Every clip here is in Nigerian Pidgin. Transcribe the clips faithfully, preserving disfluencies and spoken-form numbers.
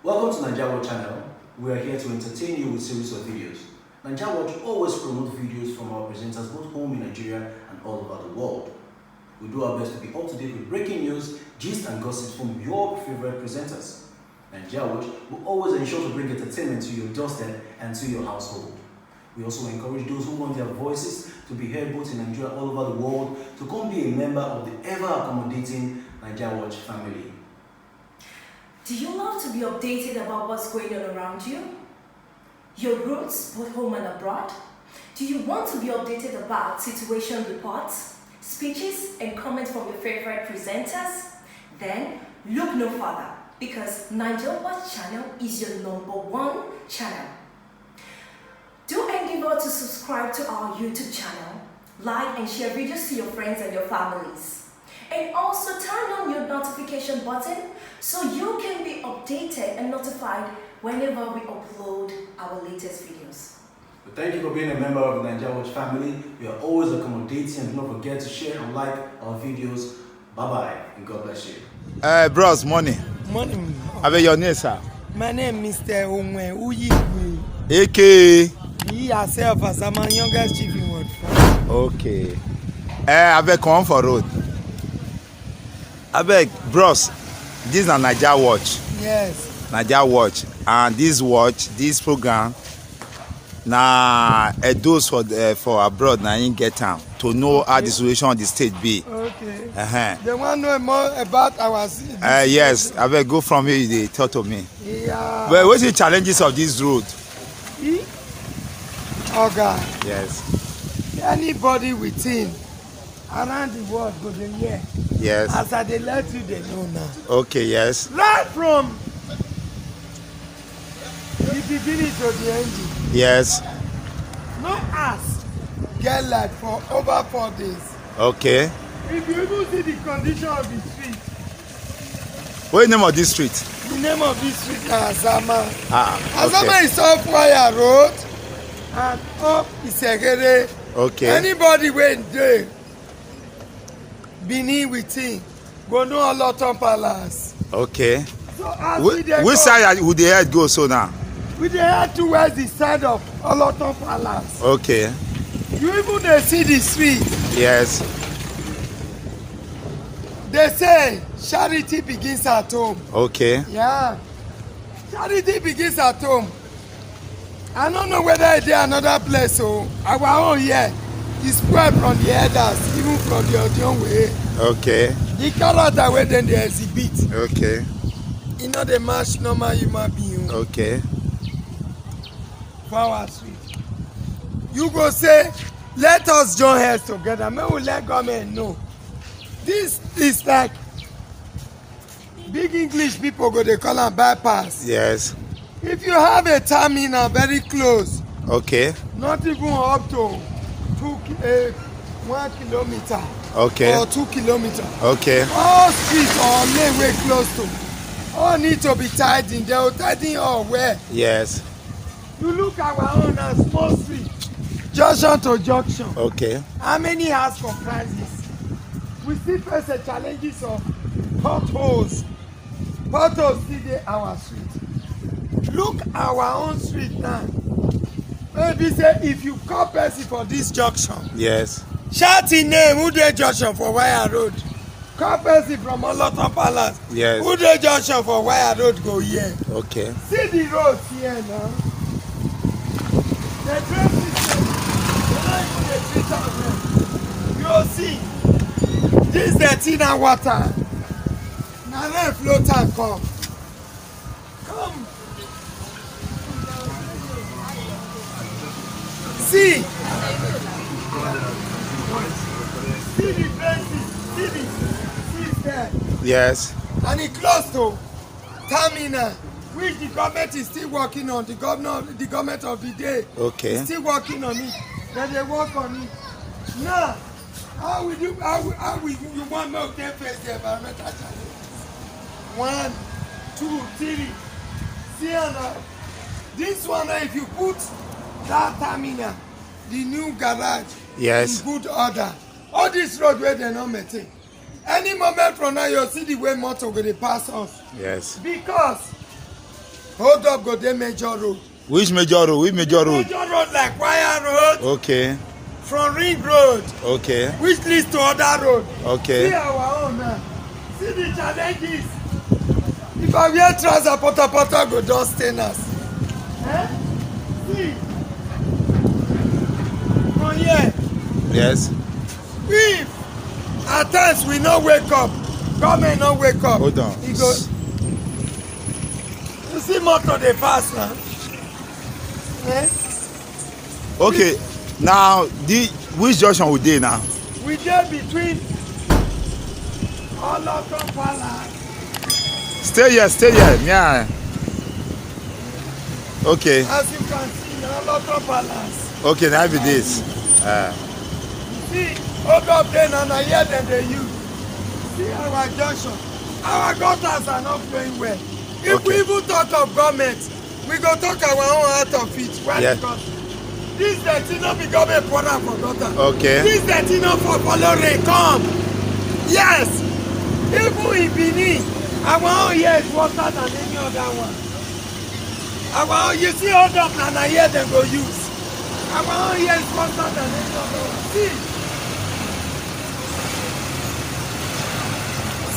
Welcome to Naija Watch channel. We are here to entertain you with series of videos. Naija Watch always promote videos from our presenters both home in Nigeria and all over the world. We do our best to be up to date with breaking news, gist and gossip from your favorite presenters. Naija Watch will always ensure to bring entertainment to your doorstep and to your household. We also encourage those who want their voices to be heard both in Nigeria and all over the world to come be a member of the ever accommodating Naija Watch family. Do you love to be updated about what's going on around you? Your roots, both home and abroad? Do you want to be updated about situation reports, speeches, and comments from your favorite presenters? Then look no further, because Naija Watch channel is your number one channel. Do endeavor to subscribe to our YouTube channel, like and share videos to your friends and your families. And also turn on your notification button so you can be updated and notified whenever we upload our latest videos. But thank you for being a member of the Naija Watch family. We are always accommodating, and do not forget to share and like our videos. Bye bye and God bless you. Uh, bros, morning. Morning. Abeg, your name, sir? My name is Mister Onwe Uyigwe. A K A. He herself as I'm a youngest chief in Ward four. Okay. Uh, abeg, come for road. Abeg, bros, this na Naija Watch. Yes. Naija Watch. And this watch, this program, na Edos for the, for abroad na im get am to know how the situation of the state be. Okay. Uh-huh. They want to know more about our city. Uh, yes, abeg, go from here, you dey talk to me. Yeah. But wetin challenges of this road? E? Oga, Yes. anybody within around the world go dey hear. Yes. As I dey let you dey know now. Okay, yes. Right from the beginning to the ending. Yes. No ass get light for over four days. Okay. If you even see the condition of the street, What is the name of this street? The name of this street na Azama. Ah, Azama okay. Is off Wire Road and up Isegere. Okay. Anybody wey dey Benin within go know Oloton Palace. Okay. So as Whi- we dey Which go, side are- would the head go so now? We dey head towards the side of Oloton Palace. Okay. You even dey see the street. Yes. They say charity begins at home. Okay. Yeah. Charity begins at home. I no know whether e dey another place o. Our own here is spoil from the elders, even from the Odion way. Okay. The character wey dem dey exhibit, Okay. e no dey match normal human being o. Okay. For our street. You go say, let us join heads together, make we let government know. This is like big English people go dey call am bypass. Yes. If you have a terminal very close, Okay. not even up to two ki- eh, one kilometer Okay. Or two kilometer, Okay. All streets or lane wey close to, all need to be tidying. They will tidy all well. Yes. You look our own na small street, junction to junction. Okay. How many house comprises? We still face the challenges of potholes. Potholes still dey our street. Look our own street now. Wey be say if you call person for this junction, Yes. Shout him name, who dey junction for Wire Road? Call person from Oloton Palace. Yes. Who dey junction for Wire Road go here? Okay. See the road here now. The drain system, they no even dey treat am well. You go see, this dirty na water. Na rain float am come. Come. See. See the fences. See the, see there. Yes. And e close to terminal, which the government is still working on. The governor, the government of the day, Okay. Is still working on it. Then they work on it. Now, how will you, how will, how will you, you want make dem face the environmental challenges? One, two, three. See am now. This one now, if you put that terminal, the new garage, Yes. In good order. All this road wey dem no maintain. Any moment from now, you see the way motor go dey pass us. Yes. Because Hold up go dey major road. Which major road? Which major road? Major road like Wire Road. Okay. From Ring Road. Okay. Which leads to other road. Okay. See our own now. See the challenges. If I wear trouser, pota pota go don stain us. Eh? See. From here. Yes. If at times we no wake up, government no wake up. Hold on. E go. You see motor dey pass now. Eh? Okay, now the which junction we dey now? We dey between Oloton Palace. Stay here, stay here. Yeah. Okay. As you can see, Oloton Palace. Okay, that be this. Uh, See, hold up there now, na here dem dey use. See our junction. Our gutters are not flowing well. If we Okay. even talk of government, we go talk our own out of it. Why? Yeah. Because this dirty no be government pour am for gutter. Okay. This dirty no for follow rain come. Yes. Even in Benin, our own here is worse than any other one. Our own, you see, hold up na, na here dem go use. Our own here is worse than any other one. See.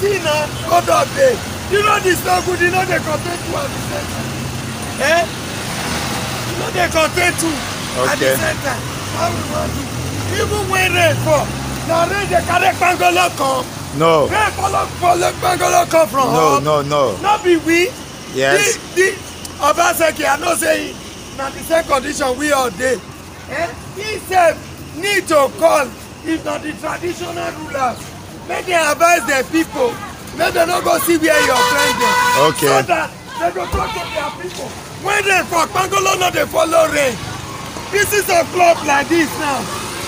See na, hold up dey. You know this no good, you know dey contain two at the same time. Eh? You know dey contain two at the Okay. same time. How we wan do? Even when rain fall, na rain dey carry kpangolo come. No. Rain follow, follow kpangolo come from No, up. no, no. No be we. Yes. The, the Obaseki, I know say na the same condition we all dey. Eh? He sef need to call, if na the traditional rulers, make dem advise dem people, make dem no go see where your friend dey. Okay. So that dem go talk to their people. When rain fall, kpangolo no dey follow rain. This is a club like this now.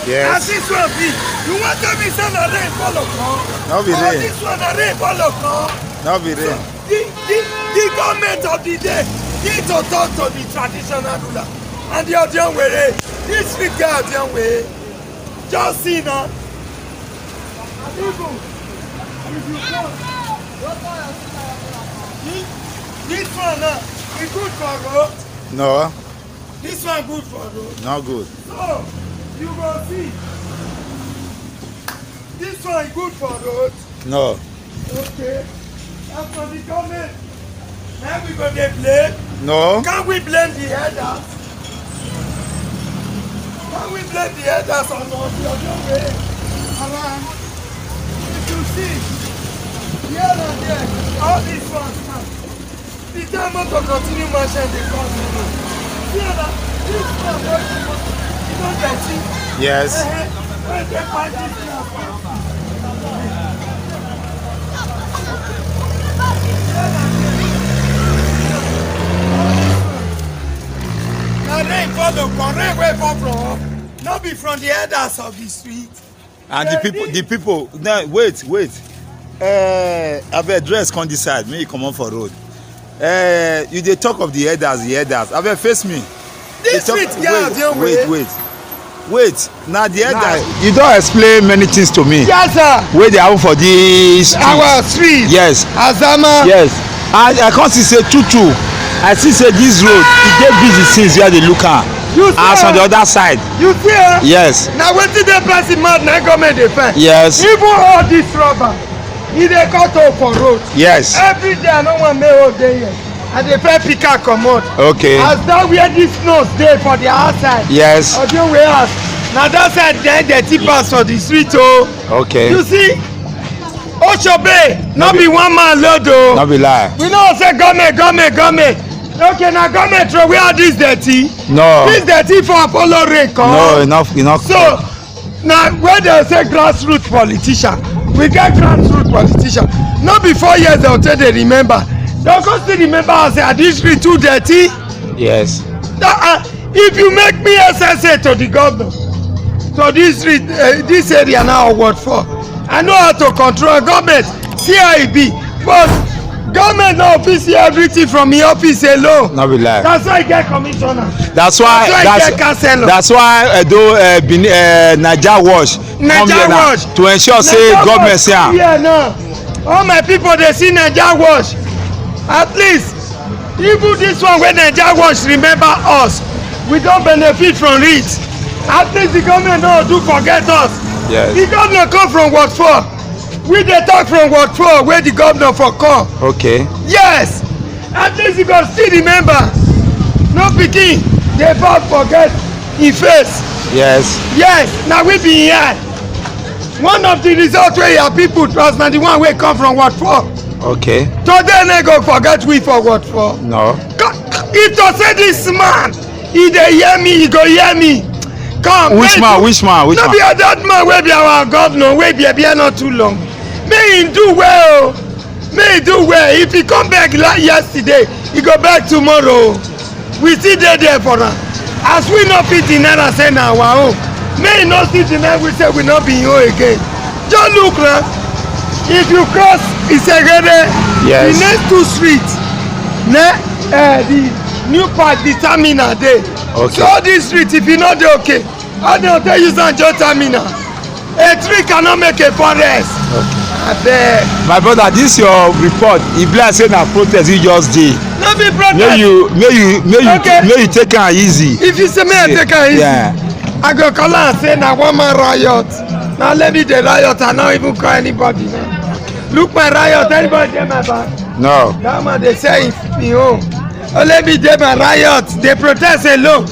Yes. As this one be, you wan tell me say na rain follow come? No be Or rain. This one na rain follow come? No be rain. The, the, the government of the day need to talk to the traditional ruler and the Odion Were. This street guy Odion Were. Just see now. Even if you come, this, this one now, e good for road. No, This one good for road. Not good. So, you go see. This one good for road. No. Okay. As for the government, now we go dey blame. No. Can we blame the elders? Can we blame the elders on, on the other way around? If you see, here and there, all these ones now. The time motor continue, machine dey come. See that? This one wey you put, you know the thing. Yes. Eh, eh, when they find this one. Na rain follow come, rain wey fall from up, no be from the elders of the street. And the people, the people, no, wait, wait. Uh, abeg, dress come this side, make you comot for road. Uh, you dey talk of the elders, the elders. Abeg, face me. This Dey talk, street, yeah, wait, dey wait, wait. Wait. Na the elders. You don explain many things to me. Yes, sir. Wey dey happen for this street. Our street. Yes. Azama. Yes. And I come see say true true. I see say this road, e dey busy since where I dey look am. You see As on the am? Other side. You see am? Yes. Na wetin dey person mouth na government dey find. Yes. Even all this rubber, e dey cut hole for road. Yes. Every day I no wan make hole dey here. I dey find pick am comot. Okay. As that where this nose dey for the outside. Yes. Audio warehouse. Na that side dem dirty pass for the street o. Okay. You see, Oshobe, no be one man load o. No be lie. We know say government, government, government. Okay, na government throw away all this dirty. No. This dirty for Apollo rain come. No, enough, enough. So, na where they say grassroots politician, we get grassroots politician. No be four years dem take dey remember. Dem go still remember us say, "Ah, this street too dirty." Yes. Uh, uh, if you make me S S A to the governor, to this street, uh, this area now, what for? I know how to control government, C I B, but government no fit see everything from the office alone. No be lie. That's why I get commissioner. That's why. That's why I That's get councillor. That's why I do uh, Benin, uh, Naija Watch. Come Naija here now Watch. To ensure say Naija government Watch see am. Come here now. All my people dey see Naija Watch. At least Even this one wey Naija watch remember us, we don benefit from it. At least the government no do forget us. Yes. The governor come from Ward four. We dey talk from Ward four wey the governor for come. Okay. Yes. At least you go still remember. No pikin dey back forget im face. Yes. Yes, na we be here. One of the result wey your people trust na the one wey come from Ward four. Okay. Today no go forget we for Ward four. No. If to say this man, he dey hear me, he go hear me. Come. Which man? Which man? Which man? No be that man wey be our governor, wey be here not too long. May he do well. May he do well. If he come back like yesterday, he go back tomorrow. We still dey there for am. As we no fit deny am say na our own, may he no still deny we say we no be him own again. Just look na. If you cross Isegede, yes, the next two streets, ne, uh, the new park, the terminal dey. Okay. So all these streets, if you no dey okay, I don tell you, Sanjo Terminal. A tree cannot make a forest. Okay. Abeg. My brother, this your report, e be like say na protest you just dey. No be protest. May you, may you, may you, okay, may you take am easy. If you say may I take am easy, yeah, I go call am say na one man riot. Now let me the riot, I no even call anybody now. Look my riot, anybody dey my back? No. That man dey say him own. Only me dey my riot, dey protest alone.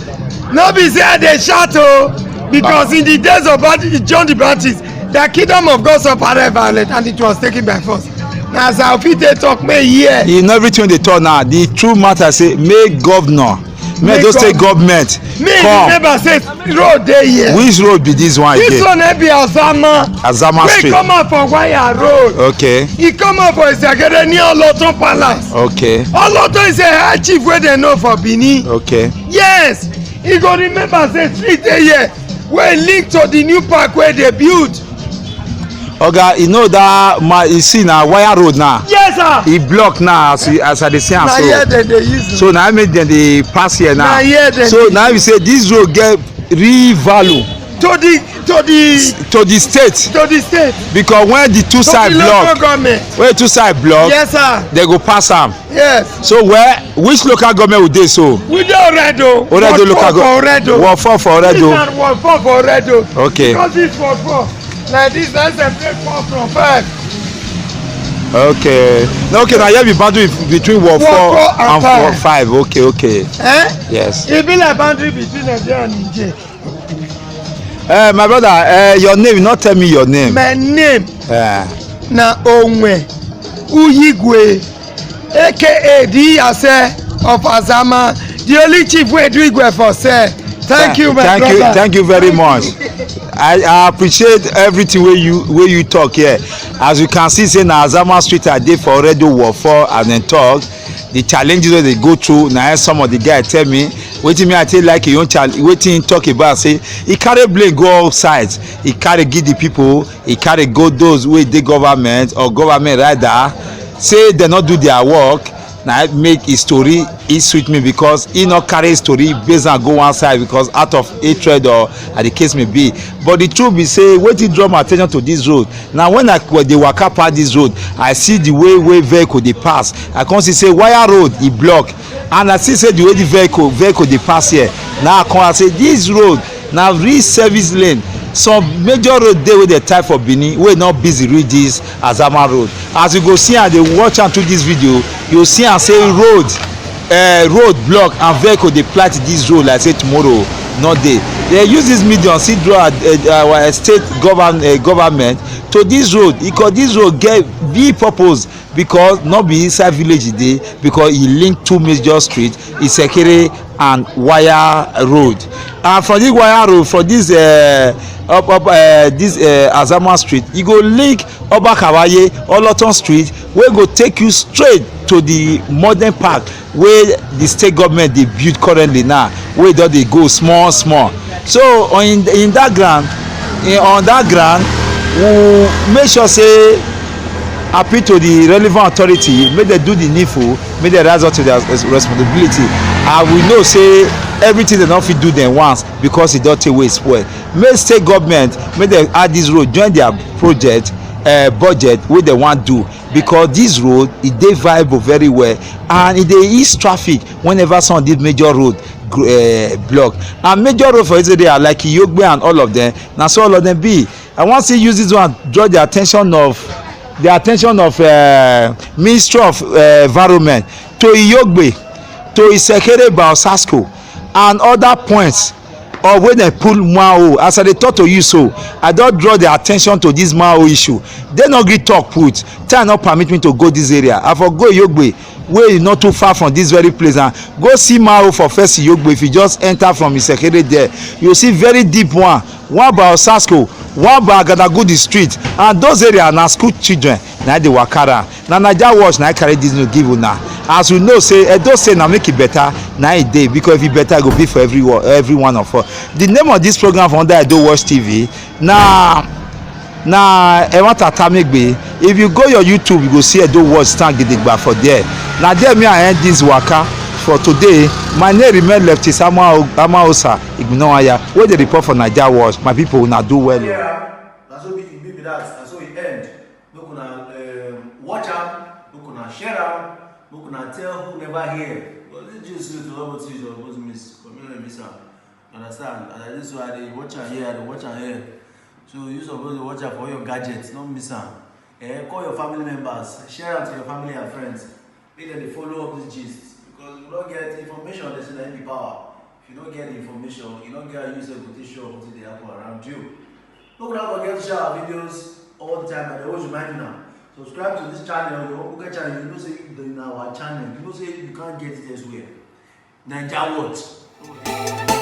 No be say I dey shout o, because in the days of Baptist, John the Baptist, the kingdom of God suffered violence and it was taken by force. Na as I fit dey talk, may hear. You know everything they talk now. The true matter say make governor, make those state government, me come. Remember say road dey here. Which road be this one again? This one na be Azama. Azama Street. Wey come out for Wire Road. Okay. He come out for Isagere near Oloton Palace. Okay. Oloton is a high chief wey dem know for Benin. Okay. Yes, he go remember say street dey here wey link to the new park wey dey build. Oga, you know that ma, you see na Wire Road now. Yes, sir. E block now as you, as I dey see am so. Na here dem dey use. So na make dem dey pass here now. Na here dem dey use. So now you say this road get real value to the, to the, to the state. To the state. Because when the two side block, when two side block, yes, sir, they go pass am. Yes. So where, which local government we dey so? We dey Oredo. Oredo local government. Ward four for Oredo. This na Ward four for Oredo. Okay. Because this Ward four, like this, na separate four from five. Okay. No, okay, na here be boundary between Ward four and Ward five. Okay, okay. Eh? Yes. E be like boundary between Nigeria and Niger. Eh, my brother, eh, your name, you not tell me your name. My name, eh, na Onwe Uyigwe, A K A the Iyase of Azama, the only chief wey do Igwe for seh. Thank you, my brother. Thank you, thank you very much. I, I appreciate everything wey you, wey you talk here. As you can see, say na Azama Street I dey for Oredo Ward four, as dem talk. The challenges wey dey go through, na im some of the guy tell me. Wetin me I take like him own chal-, wetin he talk about, say he carry blame go all sides. He carry give the people, he carry go those wey dey government or government rather, say dem no do their work. Na im make his story, e sweet me because he no carry his story base am go one side because out of hatred or as the case may be. But the truth be say, wetin draw my attention to this road, na when I dey waka pass this road, I see the way wey vehicle dey pass. I come see say Wire Road e block, and I see say the way the vehicle, vehicle dey pass here. Now I come, I say this road na real service lane. Some major road dey wey dem tie for Benin wey no busy reach this Azama Road. As you go see am, dey watch am through this video, you see am say road, eh, road block and vehicle dey plight this road like say tomorrow no dey. Dem use this medium still draw, eh, our state govern-, eh, government to this road, because this road get big purpose, because no be inside village e dey, because e link two major street, Isekere and Wire Road. And from this Wire Road, for this, eh, up, up, eh, this, eh, Azama Street, e go link Oba Kawaye, Oloton Street, wey go take you straight to the modern park wey the state government dey build currently now, wey don dey go small small. So on, in, in that ground, in, on that ground, we make sure say appeal to the relevant authority, make dem do the needful, make dem rise up to their res-, responsibility. And we know say everything dem no fit do dem once because e don take wey spoil. Make state government, make dem add this road join their project, uh, budget wey dem wan do, because this road e dey viable very well and e dey ease traffic whenever some of these major road uh, block. And major road for this area like Iyogbe and all of them, na so all of them be. I wan still use this one draw the attention of the attention of uh, Ministry of uh, Environment to Iyogbe, to Isekere by Osasco and other points of wey dem pull manhole. As I dey talk to you so, I don draw the attention to this manhole issue. Dem no gree talk put, time no permit me to go this area. I for go Iyogbe wey e not too far from this very place and go see manhole for first Iyogbe. If you just enter from Isekere there, you see very deep one, one by Osasco, one by Agadagudi Street, and those area na school children na dey waka around. Na Naija Watch na carry this news give una. As we know say Edo State na make e better, na e dey, because if e better, e go be for every one, every one of us. The name of this program for under Edo Watch T V na na Ewata Tamegbe. If you go your YouTube, you go see Edo Watch stand gidigba for there. Na there me I end this waka for today. My name remain Lefty Samuel Amaosa Igbinowaya, wey dey report for Naija Watch. My people, una do well o. Yeah, na so be e be be that. Na so e end. Make una um, watch am, make una share am, make una tell who never hear. But this gist you to know what you suppose miss. Come here, miss am. You understand? And I just so I dey watch am here, I dey watch am here. So you suppose dey watch am for all your gadgets, no miss am. Eh, call your family members, share am to your family and friends. Make dem dey follow up this gist, because if you no get information, dem say na im be power. If you no get the information, you no get how you sef go take sure wetin dey happen around you. Make una no forget to share our videos all the time, and I always remind una, subscribe to this channel, your ogbonge channel. You know say na our channel, you know say you can't get it elsewhere. Naija Watch.